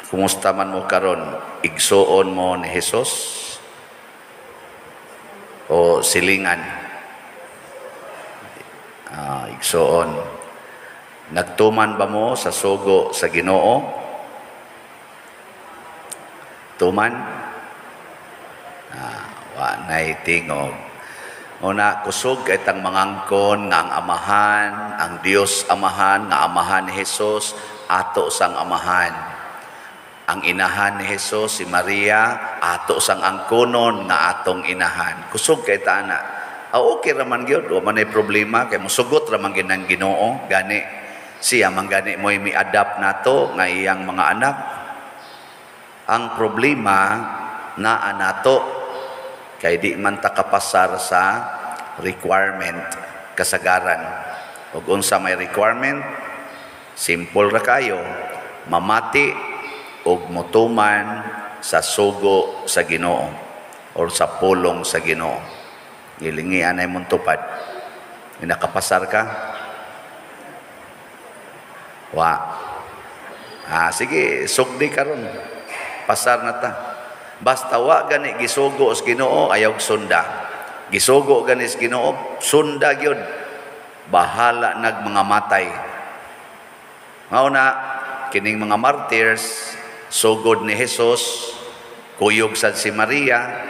Kumusta man mo karon? Igsuon mo ni Jesus o silingan? Ah, igsuon. Nagtuman ba mo sa sugo sa Ginoo? Tuman? Ah, wa nay tingog. Una, kusog kay tang mangangkon nga ang Amahan, ang Dios Amahan, nga Amahan ni Jesus, ato sang Amahan. Ang inahan ni Jesus, si Maria, ato sang angkonon nga atong inahan. Kusog kay ta ana. Ah, okay ra man gyud, wa man ay problema kay mosugot ra man gyud ang Ginoo, gani siya man gani mo'y mi-adapt nato nga iyang mga anak. Ang problema naa nato kay di man ta kapasar sa requirement kasagaran. Ug unsa may requirement? Simple ra kayo. Mamati ug motuman sa sugo sa Ginoo or sa pulong sa Ginoo. Gilingian ay mong tupad. Nakapasar ka? Wa. Ah, sige, sugdi karon. Pasar na ta. Basta wa gani gisugo sa Ginoo, ayaw sunda. Gisugo gani sa Ginoo, sunda gyud. Bahala nag mga matay. Mao na kining mga martyrs, sugod ni Jesus, kuyog sad si Maria,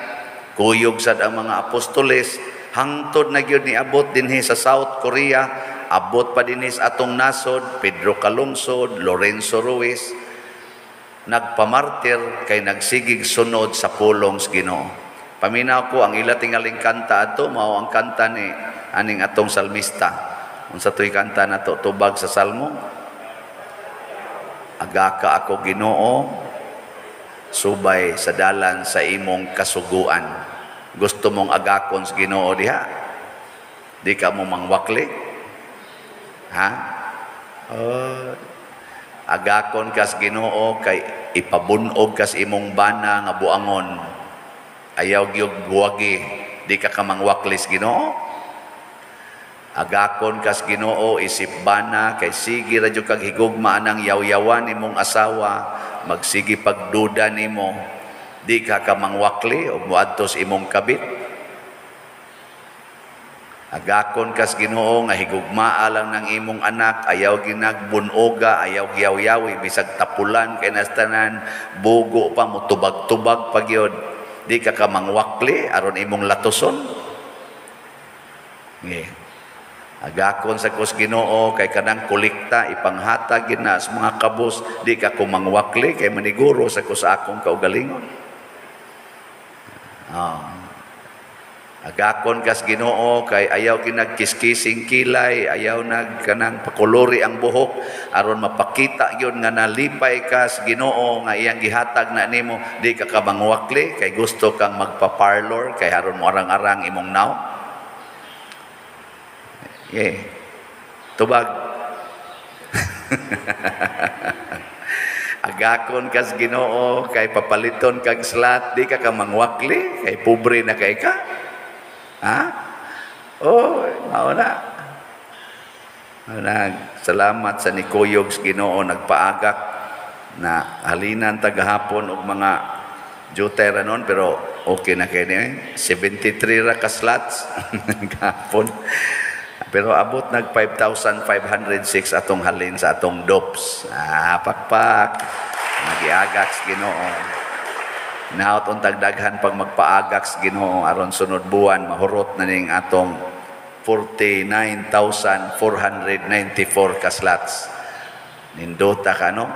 kuyog sad ang mga apostoles, hangtod na gyud niabot dinhi sa South Korea, abot pa dinhi sa atong nasod, Pedro Calungsod, Lorenzo Ruiz, nagpamartir kay nagsigig sunod sa pulong sa Ginoo. Paminaw ko ang ila tingaling kanta ato mao ang kanta ni aning atong salmista. Unsa to'y kanta nato tubag sa salmo? Agaka ako, Ginoo, subay sa dalan sa imong kasuguan. Gusto mong agakon sa Ginoo diha? Di ka mo mangwakli? Ha? Oh, agakon kas Ginoo kay ipabunog kas imong bana nga buangon. Ayaw gyud buwagi, di ka kamangwakli sa Ginoo. Agakon kas Ginoo isip bana kay sige ra jud kag higugma anang yaw-yawan nimong asawa, magsige pagduda nimo, di ka kamangwakli og moadto sa imong kabit. Agakon kas Ginoo nga higugmaa lang ng imong anak, ayaw ginagbunoga, ayaw giyaw-yawi, bisag tapulan kay nastanan, bugo pa mo tubag-tubag pa gyud. Di ka kamangwakli aron imong latuson. Yeah. Agakon sa kus Ginoo kay kanang kolekta ipanghatag gid na sa mga kabus, di ka kumangwakli kay maniguro sa kus akong kaugalingon. Oh. Agakon kas Ginoo kay ayaw ginagkiskising kilay, ayaw nag kanang pakulori ang buhok aron mapakita gyud nga nalipay ka sa Ginoo nga iyang gihatag na nimo, di ka kamangwakli kay gusto kang magpa-parlor kay aron mo arang-arang imong naw. Yeah. Tubag. Agakon kas Ginoo kay papaliton kag slat, di ka kamangwakli kay pobre na kay ka. Ha? Oh, mao na. Mao. Salamat sa nikuyog sa Ginoo nagpaagak na halinan tagahapon og mga jutay ra nun, pero okay na kay ni 73 ra ka slots gahapon. Pero abot nag 5,506 atong halin sa atong DOPS. Ah, pakpak. Magiagak sa Ginoo. Naot untag daghan pag magpaagak sa Ginoo aron sunod buwan mahurot na ning atong 49,494 ka slots. Nindota ka, no?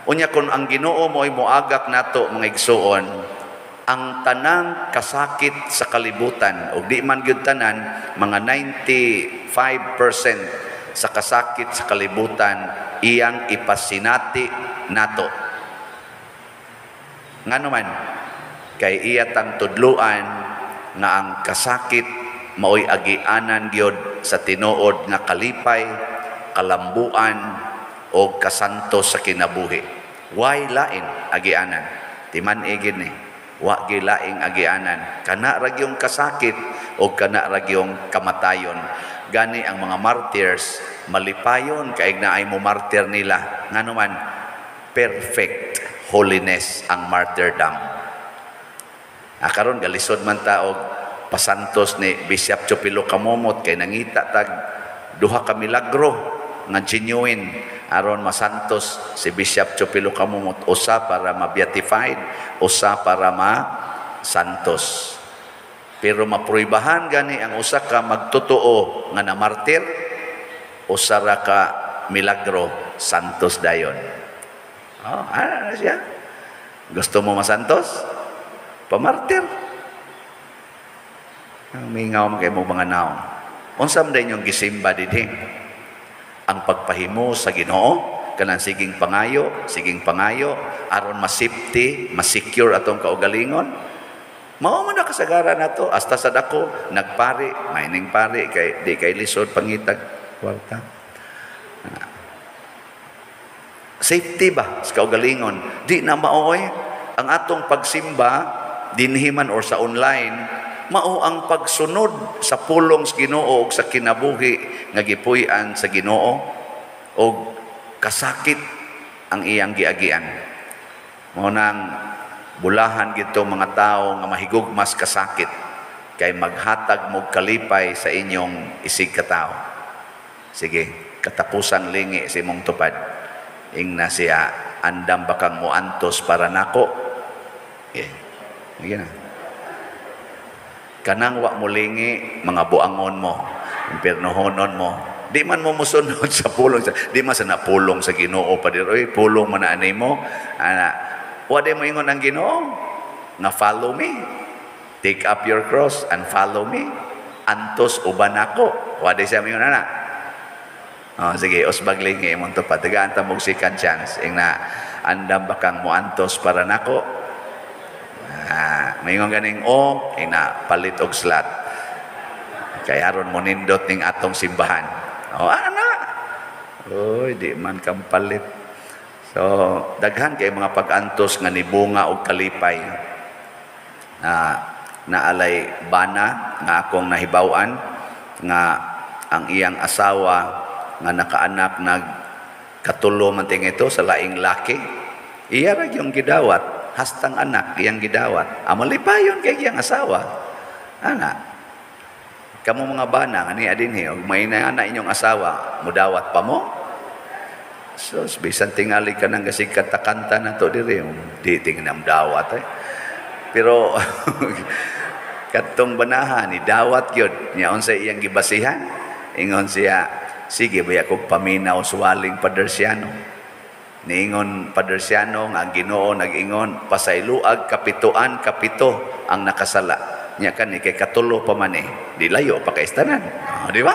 Unya kung ang Ginoo mo'y moagak nato, mga igsuon, ang tanang kasakit sa kalibutan og di man gyud tanan, mga 95% sa kasakit sa kalibutan iyang ipasinati nato. Ngano man kay iya tang tudluan nga ang kasakit maoy agianan gyud sa tinuod nga kalipay, kalambuan o kasantos sa kinabuhi. Why lain agianan? Timan igid ni. Wa gilaing agianan. Kana ra gyung kasakit o kana ra gyung kamatayon. Gani ang mga martyrs malipayon kay naay mo martyr nila. Ngano man perfect, holiness ang martyrdom. Karon galisod man ta og pasantos ni Bishop Teofilo Camomot kay nangita tag duha ka milagro nga genuine aron masantos si Bishop Teofilo Camomot, usa para ma-beatified, usa para ma-santos. Pero mapruibahan gani ang usa ka magtotoo nga namartir, usa ra ka milagro, santos dayon. Oh, ana na siya. Gusto mo masantos? Pamartir. Ang mingaw man kay mo mga naong. Unsa man inyong gisimba dinhi? Ang pagpahimo sa Ginoo, kanang siging pangayo aron ma-safety, ma-secure atong kaugalingon. Mao man na kasagaran nato hasta sa dako nagpari, maining pari kay di kay lisod pangitag kwarta. Safety ba sa kaugalingon? Di na maoy ang atong pagsimba dinhi man or sa online, mao ang pagsunod sa pulong sa Ginoo ug sa kinabuhi nga gipuy-an sa Ginoo og kasakit ang iyang giagian. Mao nang bulahan gito mga tao nga mahigugmas kasakit kay maghatag mo kalipay sa inyong isig katao. Sige, katapusang lingi sa imong tupad. Ingna siya, andam ba kang muantos para nako? Okay. Sige na. Kanang wa mo lingi, mga buangon mo, impiernohonon mo. Di man mo musunod sa pulong. Di man sa napulong sa Ginoo pa diri. Oy, pulong man na ani mo. Ana, wa di mo ingon ang Ginoo nga follow me. Take up your cross and follow me. Antos uban ako. Wa di siya moingon ana. Oh, sige, usbag lingi imong tupad. Tagaan ta mog second chance. Ingna, andam ba kang muantos para nako? Ah, maingon ganing o, ingna palit og slot. Kay aron mo nindot ning atong simbahan. Oh, ana. Oy, di man kang palit. So, daghan kay mga pag-antos nga nibunga og kalipay. Na naalay bana nga akong nahibaw-an nga ang iyang asawa nga nakaanak nag katulo man ting ito sa laing laki. Iya ra gyud gidawat, hastang anak iyang gidawat. Amalipayon kay iyang asawa. Ana. Kamo mga bana nga niya dinhi og may na inyong asawa, mudawat pa mo? So, bisan tingali ka nang gasig kanta-kanta na to diri, di tingnan dawat eh. Pero katong banahan ni dawat gyud niya unsa iyang gibasihan? Ingon siya, sige baya kog paminaw suwaling Padersiano. Niingon Padersiano nga ang Ginoo nag-ingon pasayloag kapituan kapito ang nakasala. Nya kani kay katulo pa man eh, di layo pa kay tanan. Oh, di ba?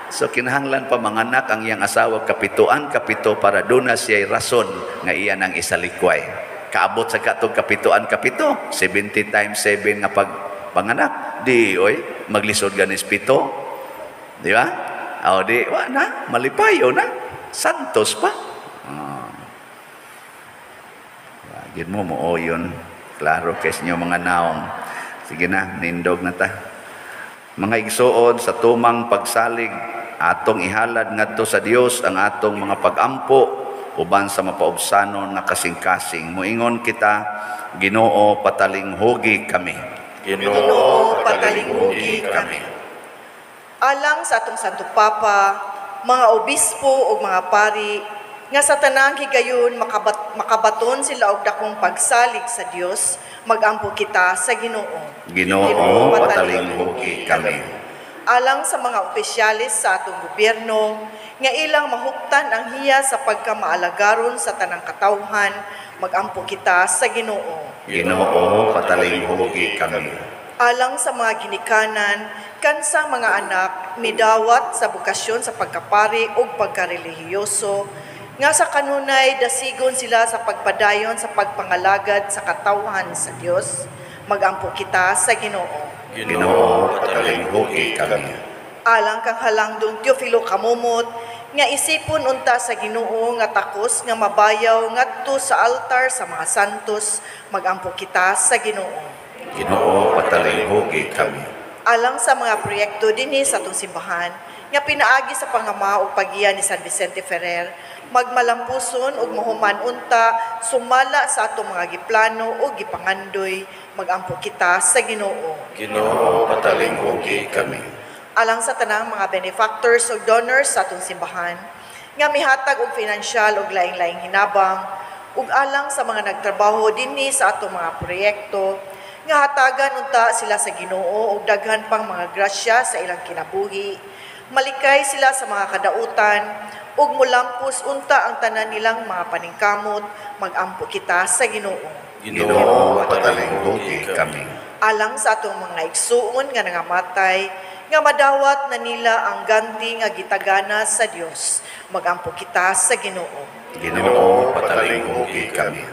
So kinahanglan pa manganak ang iyang asawa kapituan kapito para duna siya'y rason nga iya nang isalikway. Kaabot sa katong kapituan kapito, 70 times 7 nga pag panganak, di oy maglisod ganis pito. Di ba? O di wa na, malipayo na, santos pa. Oh. Gid mo mo yun. Klaro kay inyo mga naong. Sige na, nindog na ta. Mga igsuon, sa tumang pagsalig, atong ihalad ngadto sa Dios ang atong mga pagampo uban sa mapaubsanon nga kasing-kasing. Moingon kita, Ginoo, patalinghugi kami. Ginoo, patalinghugi kami. Alang sa atong Santo Papa, mga obispo ug mga pari, nga sa tanang higayon makabaton sila og dakong pagsalig sa Dios, magampo kita sa Ginoo. Ginoo, patalinghugi kami. Alang sa mga opisyalis sa atong gobyerno, nga ilang mahuptan ang hiya sa pagkamaalagaron sa tanang katawhan, magampo kita sa Ginoo. Ginoo, patalinghugi kami. Alang sa mga ginikanan, kansang mga anak, midawat sa bukasyon sa pagkapari ug pagkarelihiyoso, nga sa kanunay dasigon sila sa pagpadayon sa pagpangalagad sa katawhan sa Dios, magampo kita sa Ginoo. Ginoo, patalinghugi kami. Alang kang halangdong Teofilo Camomot, nga isipon unta sa Ginoo nga takos nga mabayaw ngadto sa altar sa mga santos, magampo kita sa Ginoo. Ginoo, patalinghugi kami. Alang sa mga proyekto dinhi sa atong simbahan nga pinaagi sa pangama ug paggiya ni San Vicente Ferrer, magmalampuson ug mahuman unta sumala sa atong mga giplano ug gipangandoy, magampo kita sa Ginoo. Ginoo, patalinghugi kami. Alang sa tanang mga benefactors ug donors sa atong simbahan nga mihatag og finansyal ug laing-laing hinabang, ug alang sa mga nagtrabaho dinhi sa atong mga proyekto, nga hatagan unta sila sa Ginoo og daghan pang mga grasya sa ilang kinabuhi, malikay sila sa mga kadautan ug mulampos unta ang tanan nilang mga paningkamot, magampo kita sa Ginoo. Ginoo, patalinghugi kami. Alang sa atong mga igsuon nga nangamatay, nga madawat na nila ang ganti nga gitagana sa Dios, magampo kita sa Ginoo. Ginoo, patalinghugi kami.